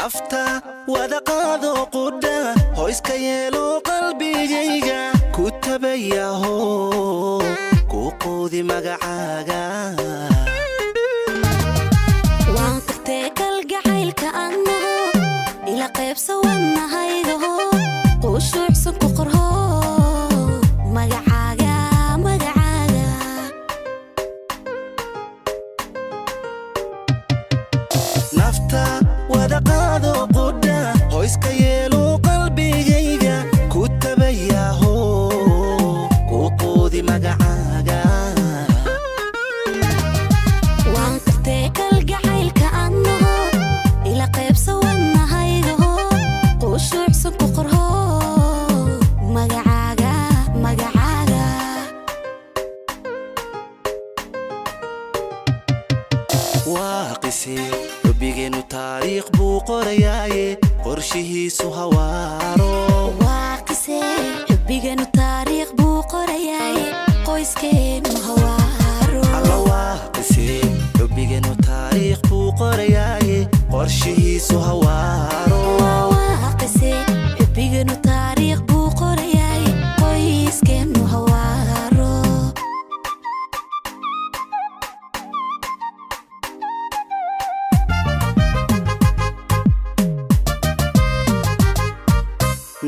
Nafta wada qaado, qudha hoyska yeelo, qalbigayga ku tabayaho, ku quudi magacaaga. Waan qirtee kalgacaylka annaho, ila qaybsa wadnahaygaho, qushuucsan ku qorho magacaaga, magacaaga. Nafta wada qaado, qudha hoyska yeelo, qalbigayga ku tabayaho, ku quudi magacaaga. Waan qirtee kalgacaylka annaho, ila qaybsa wadnahaygaho, qushuucsan ku qorho magacaaga, magacaaga. Waa qise xubbigeennu taariikh buu qorayaaye, qorshihiisu hawaaro. Waa qise xubbigeenu taariikh buu qorayaaye, qoyskeenu hawaaro. Alla, waa qise xubbigeennu taariikh buu qorayaaye, qorshihiisu hawaaro. Waa qise xubbigeenu taariikh buu qorayaaye, qoyskeenu hawaaro.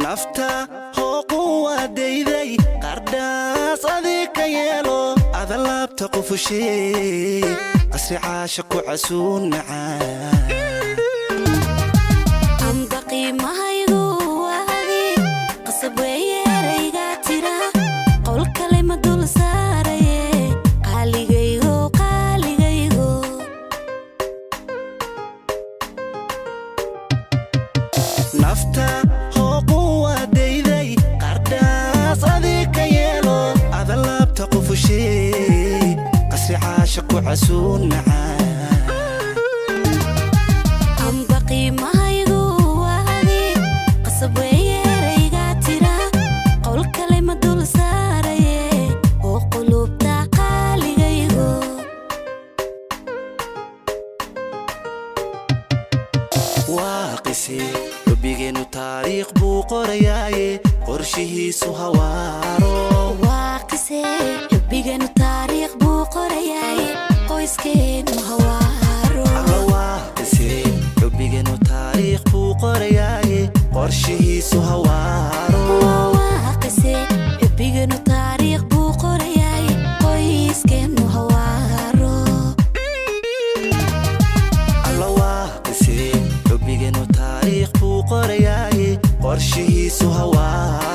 Nafta hooqu waadayday, qardhaas adig ka yeelo, ada laabta qufushee, qasri caasha ku casuun macaan. Amba qiimahaygu waadi qasab weeye, erayga tira qowl kale ma dul saaraye, qaaligaygo, qaaligaygo. Nafta hooqu waadayday, qardhaas adig ka yeelo, ada laabta qufushee, qasri caasha ku casuun macaan. Amba qiimahaygu waadi qasab weeye, erayga tira qowl kale ma dul saaraye, oo qulubta qaaligaygo. Waa qise xubbigeennu taariikh buu qorayaaye, qorshihiisu hawaaro. Waa qise xubbigeenu taariikh buu qorayaaye, qoyskeenu hawaaro. Alla, waa qise xubbigeennu taariikh buu qorayaaye, qorshihiisu hawaaro. Waa qise xubbigeenu taariikh buu qorayaaye, qoyskeenu hawaaro. Alla, waa qise xubbigeennu taariikh buu qorayaaye, qorshihiisu hawaaro.